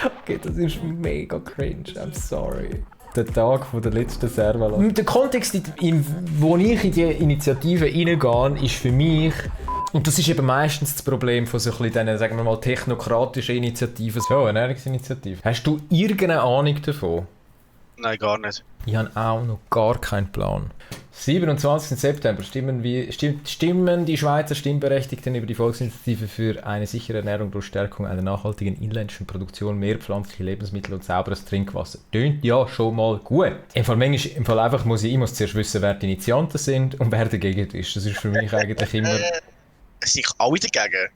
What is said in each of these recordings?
Okay, das ist mega cringe, I'm sorry. Der Tag von der letzten Servala. Der Kontext, wo ich in die Initiative reingehe, ist für mich, und das ist eben meistens das Problem von so ein bisschen diesen, sagen wir mal, technokratischen Initiativen. So, Ernährungsinitiative. Hast du irgendeine Ahnung davon? Nein, gar nicht. Ich habe auch noch gar keinen Plan. 27. September stimmen die Schweizer Stimmberechtigten über die Volksinitiative für eine sichere Ernährung durch Stärkung einer nachhaltigen inländischen Produktion, mehr pflanzliche Lebensmittel und sauberes Trinkwasser. Tönt ja schon mal gut. Im Fall einfach ich muss zuerst wissen, wer die Initianten sind und wer dagegen ist. Das ist für mich eigentlich immer... Sind alle dagegen?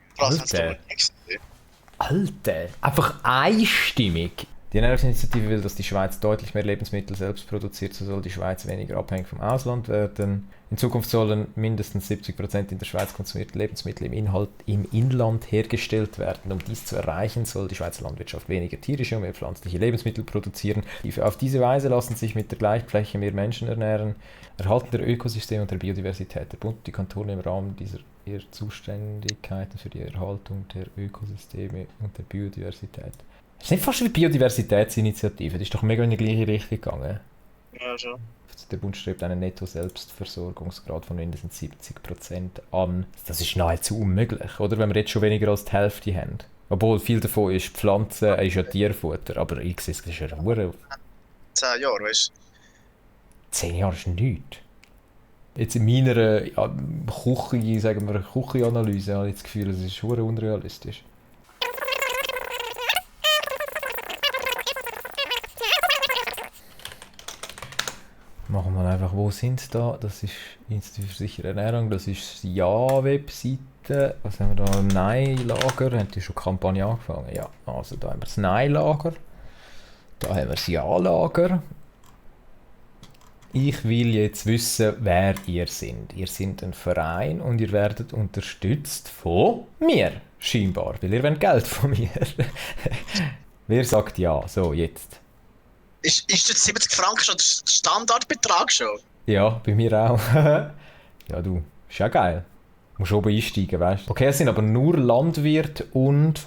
Alter, einfach einstimmig. Die Ernährungsinitiative will, dass die Schweiz deutlich mehr Lebensmittel selbst produziert, so soll die Schweiz weniger abhängig vom Ausland werden. In Zukunft sollen mindestens 70% in der Schweiz konsumierten Lebensmittel im Inland hergestellt werden. Um dies zu erreichen, soll die Schweizer Landwirtschaft weniger tierische und mehr pflanzliche Lebensmittel produzieren. Auf diese Weise lassen sich mit der Gleichfläche mehr Menschen ernähren. Erhalten der Ökosysteme und der Biodiversität. Der Bund und die Kantone im Rahmen dieser Zuständigkeiten für die Erhaltung der Ökosysteme und der Biodiversität. Das ist nicht fast wie Biodiversitätsinitiative, das ist doch mega in die gleiche Richtung gegangen. Ja, schon. Der Bund strebt einen Netto-Selbstversorgungsgrad von mindestens 70% an. Das ist nahezu unmöglich, oder? Wenn wir jetzt schon weniger als die Hälfte haben. Obwohl viel davon ist Pflanzen, ist ja Tierfutter, aber ich sehe, das ist ja eine 10 Jahre, weißt du? 10 Jahre ist nichts. Jetzt in meiner Küchenanalyse habe ich das Gefühl, es ist schon unrealistisch. Machen wir einfach, wo sind sie da? Das ist Institut für sichere Ernährung, das ist die Ja-Webseite. Was haben wir da? Nein-Lager. Haben die schon die Kampagne angefangen? Ja, also da haben wir das Nein-Lager. Da haben wir das Ja-Lager. Ich will jetzt wissen, wer ihr seid. Ihr seid ein Verein und ihr werdet unterstützt von mir, scheinbar, weil ihr wollt Geld von mir. Wer sagt ja? So, jetzt. Ist das 70 Franken schon der Standardbetrag schon? Ja, bei mir auch. Ja, du, ist ja geil. Musst oben einsteigen, weißt du. Okay, es sind aber nur Landwirte und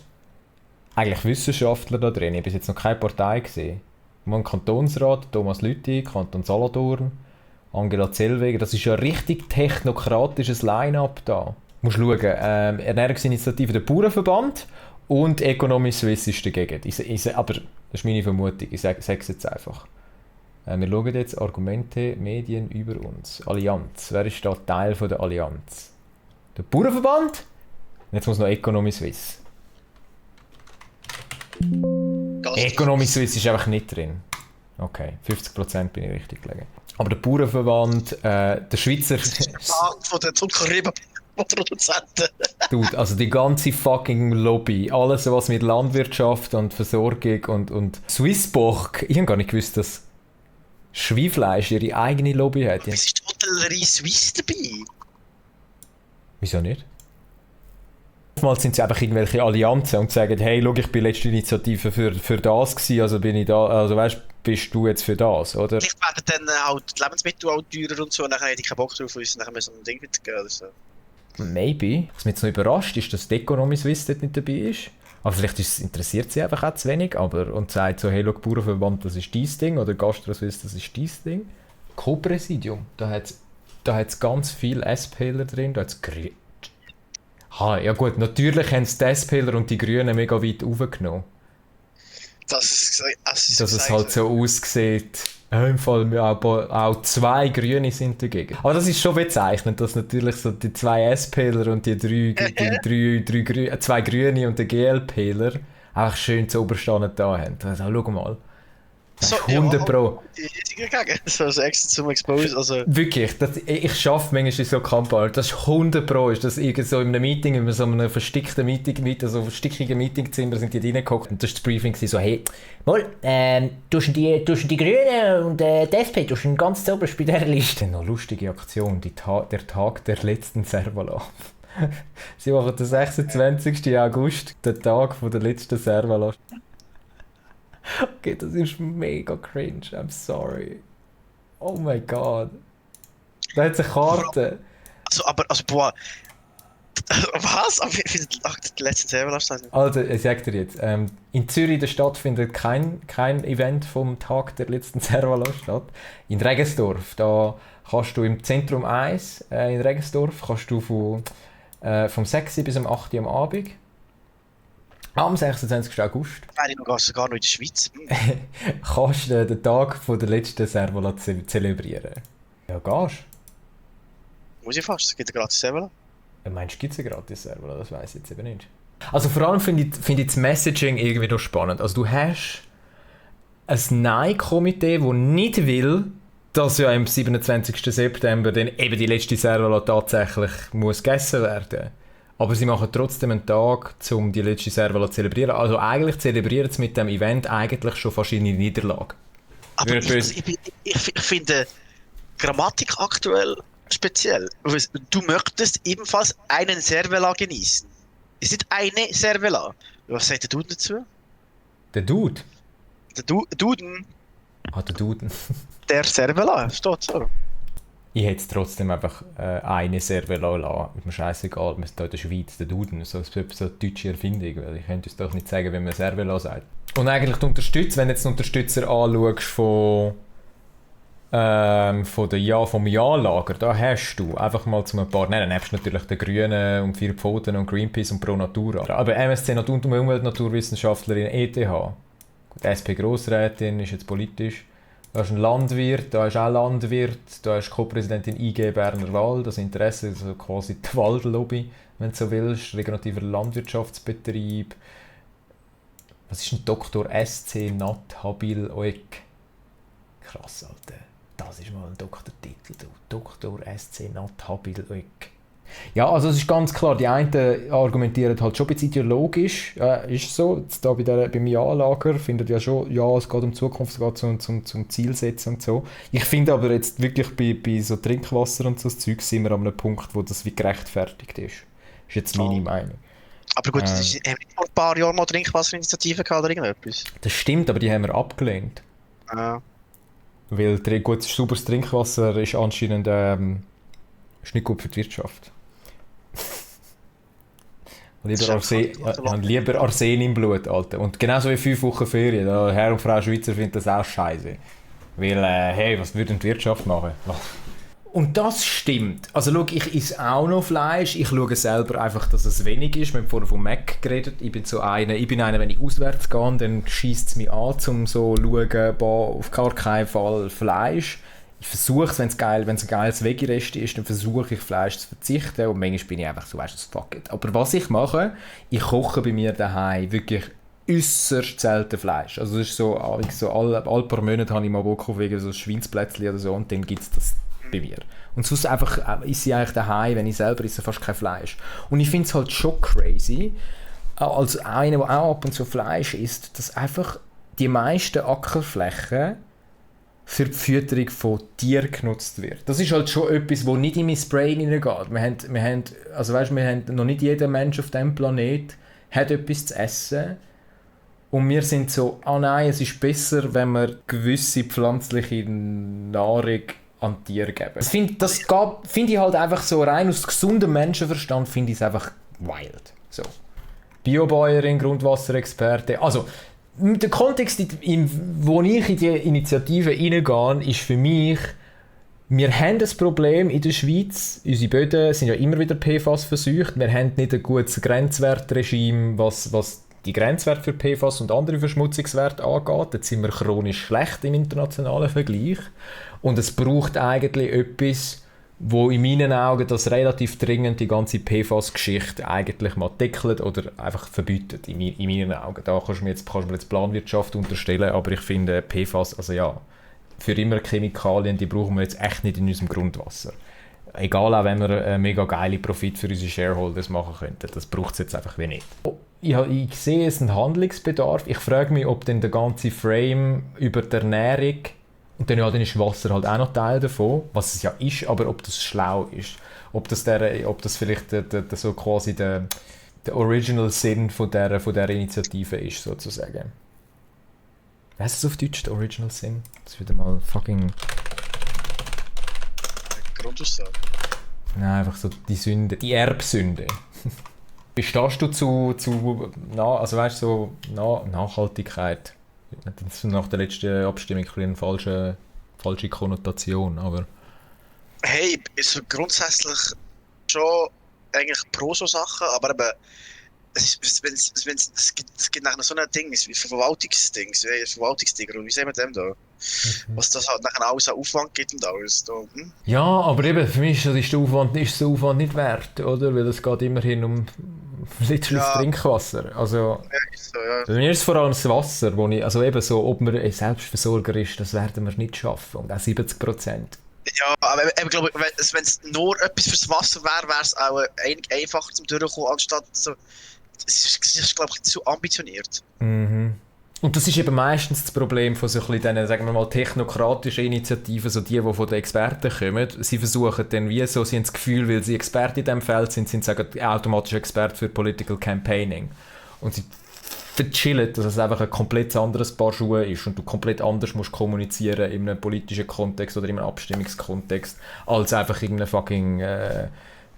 eigentlich Wissenschaftler da drin. Ich habe bis jetzt noch keine Partei gesehen. Wir haben Kantonsrat, Thomas Lüthi, Kanton Solothurn, Angela Zellweger. Das ist ja ein richtig technokratisches Line-up da. Du musst schauen, Ernährungsinitiative der Bauernverband und Economy Suisse ist dagegen. Aber das ist meine Vermutung, ich sage es jetzt einfach. Wir schauen jetzt Argumente, Medien über uns. Allianz. Wer ist da Teil von der Allianz? Der Bauernverband? Und jetzt muss noch Economy Suisse. Economy Suisse ist einfach nicht drin. Okay, 50% bin ich richtig gelegen. Aber der Bauernverband, der Schweizer... Von den Zuckerrübenproduzenten. Dude, also die ganze fucking Lobby, alles was mit Landwirtschaft und Versorgung und Swissbock, ich habe gar nicht gewusst, dass Schweinfleisch ihre eigene Lobby hat. Wieso ist die Hotellerie Suisse dabei? Wieso nicht? Oftmals sind es einfach irgendwelche Allianzen und sagen, hey, schau, ich bin letzte Initiative für das gewesen, also bin ich da, also weißt, bist du jetzt für das, oder? Vielleicht werden dann halt die Lebensmittel auch teurer und so, und dann hätte ich keinen Bock drauf, und dann müssen wir ein Ding weitergehen oder so. Maybe. Was mich jetzt noch überrascht ist, dass die Economy Suisse dort nicht dabei ist. Aber vielleicht interessiert sie einfach auch zu wenig, und sagt so, hey, schau, Bauernverband, das ist dein Ding, oder Gastro Suisse, das ist dein Ding. Co-Präsidium, da hat's ganz viele SPler drin, da hat's ja gut, natürlich haben es die SPler und die Grünen mega weit aufgenommen. Dass es halt so aussieht. Im Fall auch 2 Grüne sind dagegen. Aber das ist schon bezeichnend, dass natürlich so die 2 SPler und die 2 Grüne und der GLPler einfach schön zu oberstehen da haben. Also, schau mal. So, 100 Pro. So extra zum Expose, also... Wirklich, ich schaffe manchmal so Kampagnen, das ist 100 Pro, ist das irgend so in einem Meeting, in so einem verstickten Meeting, so verstickigen Meetingzimmer sind die reingehockt und das war das Briefing so, hey, mal, zwischen die Grünen und die SP, du hast ganz oberst bei dieser Liste. Noch lustige Aktion, der Tag der letzten Servala. Sie machen den 26. August, den Tag von der letzten Servala. Okay, das ist mega cringe, I'm sorry. Oh mein Gott. Da hat es eine Karte. Also, boah, Was? Aber ich finde die letzte Serverlast. Also, ich sag dir jetzt, in Zürich in der Stadt findet kein Event vom Tag der letzten Servala statt. In Regensdorf, da kannst du im Zentrum 1 in Regensdorf, kannst du vom 6 bis um 8 Uhr am Abend, am 26. August, Wäre ich noch gar noch in der Schweiz. kannst du den Tag von der letzten Servala zelebrieren. Ja, gehst. Muss ich fast, es gibt eine gratis Serverla. Meinst du, gibt es einen Gratis-Server? Das weiss ich jetzt eben nicht. Also vor allem finde ich das Messaging irgendwie noch spannend. Also du hast ein Nein-Komitee, das nicht will, dass ja am 27. September dann eben die letzte Serverla tatsächlich muss gegessen werden. Aber sie machen trotzdem einen Tag, um die letzte Serverla zu zelebrieren. Also eigentlich zelebrieren sie mit dem Event eigentlich schon fast eine Niederlage. Aber ich finde Grammatik aktuell speziell. Du möchtest ebenfalls einen Servela genießen. Es ist nicht eine Servela. Was sagt der Duden dazu? Der Dude? Der Duden. Ah, der Duden. Der Servela, steht so. Ich hätte es trotzdem einfach eine Servela lassen. Ist mir scheißegal, wir sind hier in der Schweiz, der Duden. So eine deutsche Erfindung. Weil ich könnte es doch nicht sagen, wenn man Servela sagt. Und eigentlich wenn du jetzt den Unterstützer anschaust vom Ja-Lager, da hast du einfach mal zu ein paar nennen, nebst natürlich den Grünen und Vier Pfoten und Greenpeace und Pro Natura. Aber MSC Umweltnaturwissenschaftlerin ETH, die SP-Grossrätin ist jetzt politisch, da ist ein Landwirt, da ist auch Landwirt, da ist Co-Präsidentin IG Berner Wald, das Interesse, also quasi die Waldlobby, wenn du so willst, regenerativer Landwirtschaftsbetrieb. Was ist ein Dr. SC Nathabil Oek? Krass, Alter. Das ist mal ein Doktortitel, du. Dr. SC Nathabil Oek. Ja, also es ist ganz klar, die einen argumentieren halt schon ein bisschen ideologisch, ist so. Jetzt da beim Ja-Lager findet ja schon, ja, es geht um Zukunft, es geht zum Zielsetzen und so. Ich finde aber jetzt wirklich bei so Trinkwasser und so Zeug sind wir an einem Punkt, wo das wie gerechtfertigt ist. Ist jetzt meine Meinung. Aber gut, es ist vor ein paar Jahren mal Trinkwasserinitiative gehabt oder irgendetwas. Das stimmt, aber die haben wir abgelehnt. Ja. Weil gutes, sauberes Trinkwasser ist anscheinend ist nicht gut für die Wirtschaft. Lieber Arsen im Blut, Alter. Und genauso wie 5 Wochen Ferien. Da Herr und Frau Schweizer finden das auch scheiße. Weil, hey, was würde die Wirtschaft machen? Und das stimmt. Also schau, ich esse auch noch Fleisch. Ich schaue selber einfach, dass es wenig ist. Wir haben vorhin vom Mac geredet. Ich bin einer, wenn ich auswärts gehe, dann scheisst es mich an, um so zu schauen, auf gar keinen Fall Fleisch. Ich versuche es, wenn es ein geiles Veggie-Rest ist, dann versuche ich Fleisch zu verzichten und manchmal bin ich einfach so, weißt du, fuck it. Aber was ich mache, ich koche bei mir daheim wirklich äußerst selten Fleisch. Also das ist so alle paar Monate habe ich mal Bock auf wegen so ein Schweinsplätzchen oder so und dann gibt es das bei mir. Und sonst einfach esse ich eigentlich daheim, wenn ich selber esse, fast kein Fleisch. Und ich finde es halt schon crazy, als einer, der auch ab und zu Fleisch isst, dass einfach die meisten Ackerflächen für die Fütterung von Tieren genutzt wird. Das ist halt schon etwas, das nicht in mein Brain hineingeht. Wir haben noch nicht jeder Mensch auf diesem Planet hat etwas zu essen. Und wir sind so, nein, es ist besser, wenn wir gewisse pflanzliche Nahrung an Tiere geben. Das finde ich halt einfach so rein aus gesundem Menschenverstand, finde ich es einfach wild. So. Biobäuerin, Grundwasserexperte, also der Kontext, wo ich in die Initiative reingehe, ist für mich, wir haben ein Problem in der Schweiz. Unsere Böden sind ja immer wieder PFAS verseucht. Wir haben nicht ein gutes Grenzwertregime, was die Grenzwerte für PFAS und andere Verschmutzungswerte angeht. Jetzt sind wir chronisch schlecht im internationalen Vergleich. Und es braucht eigentlich etwas, wo in meinen Augen das relativ dringend die ganze PFAS-Geschichte eigentlich mal deckelt oder einfach verbietet, in meinen Augen. Da kannst du mir jetzt Planwirtschaft unterstellen, aber ich finde PFAS, also ja, für immer Chemikalien, die brauchen wir jetzt echt nicht in unserem Grundwasser. Egal, auch wenn wir mega geile Profit für unsere Shareholders machen könnten, das braucht es jetzt einfach wie nicht. Ich sehe es einen Handlungsbedarf. Ich frage mich, ob denn der ganze Frame über die Ernährung und dann ist Wasser halt auch noch Teil davon, was es ja ist, aber ob das schlau ist. Ob das vielleicht so quasi der Original Sinn von der Initiative ist, sozusagen. Was heißt das auf Deutsch, der Original Sinn? Das ist wieder mal fucking... Grundaussage. Nein, einfach so die Sünde, die Erbsünde. Wie stehst du also weißt, so Nachhaltigkeit? Das ist nach der letzten Abstimmung eine falsche Konnotation, aber... Hey, ist grundsätzlich schon eigentlich pro so Sachen, aber eben, es gibt nachher so ein Ding, wie Verwaltungsding, und wie sehen wir dem da? Was das halt nachher alles an Aufwand gibt und alles. Da, Ja, aber eben, für mich ist der Aufwand nicht wert, oder? Weil es geht immerhin um letztlich Trinkwasser. Also, ja, ist so, ja. bei mir ist es vor allem das Wasser, wo ich, also eben so, ob man ein Selbstversorger ist, das werden wir nicht schaffen. Und auch 70%. Ja, aber ich glaube, wenn es nur etwas fürs Wasser wäre, wäre es auch einfacher zum Durchkommen, anstatt so. Es ist, glaube ich, zu ambitioniert. Mhm. Und das ist eben meistens das Problem von so ein bisschen diesen, sagen wir mal, technokratischen Initiativen, so die von den Experten kommen. Sie versuchen dann wie so, sie haben das Gefühl, weil sie Experten in diesem Feld sind, sind sie automatisch Experte für Political Campaigning. Und sie verchillen, dass es einfach ein komplett anderes Paar Schuhe ist und du komplett anders musst kommunizieren in einem politischen Kontext oder in einem Abstimmungskontext, als einfach irgendein fucking...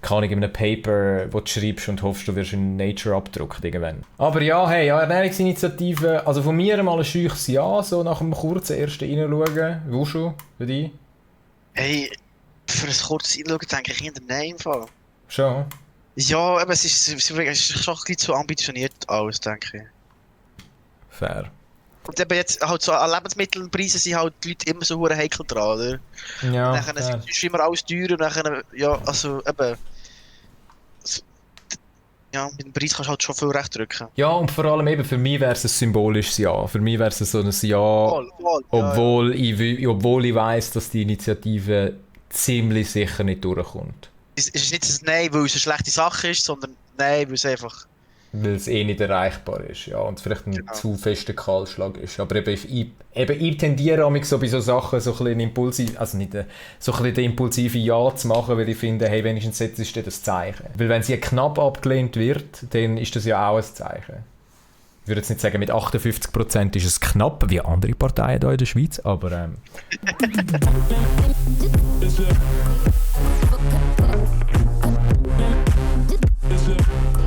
kann ich in einem Paper, das du schreibst und hoffst, du wirst in Nature abgedruckt irgendwann. Aber ja, hey, ja, Ernährungsinitiative, also von mir mal ein scheuches Ja, so nach einem kurzen ersten Reinschauen. Wo schon? Für dich? Hey, für ein kurzes Einschauen denke ich in der Nein im Fall. Schon? Ja, aber es ist schon ein bisschen zu ambitioniert alles, denke ich. Fair. Und eben jetzt halt so an Lebensmittelpreisen sind halt die Leute immer so hure heikel dran, oder? Ja, Und dann ist immer alles teuer und dann, ja, also eben... Ja, mit dem Preis kannst du halt schon viel recht drücken. Ja, und vor allem eben, für mich wäre es ein symbolisches Ja. Für mich wäre es so ein Ja, Voll, obwohl ich weiss, dass die Initiative ziemlich sicher nicht durchkommt. Es ist nicht ein Nein, weil es eine schlechte Sache ist, sondern Nein, weil es einfach... Weil es nicht erreichbar ist, ja, und es vielleicht ein zu fester Kahlschlag ist. Aber ich tendiere auch so bei so Sachen so ein bisschen impulsiv, also nicht so ein bisschen den impulsiven Ja zu machen, weil ich finde, hey, wenigstens jetzt ist das Zeichen. Weil wenn sie knapp abgelehnt wird, dann ist das ja auch ein Zeichen. Ich würde jetzt nicht sagen, mit 58% ist es knapp, wie andere Parteien hier in der Schweiz, aber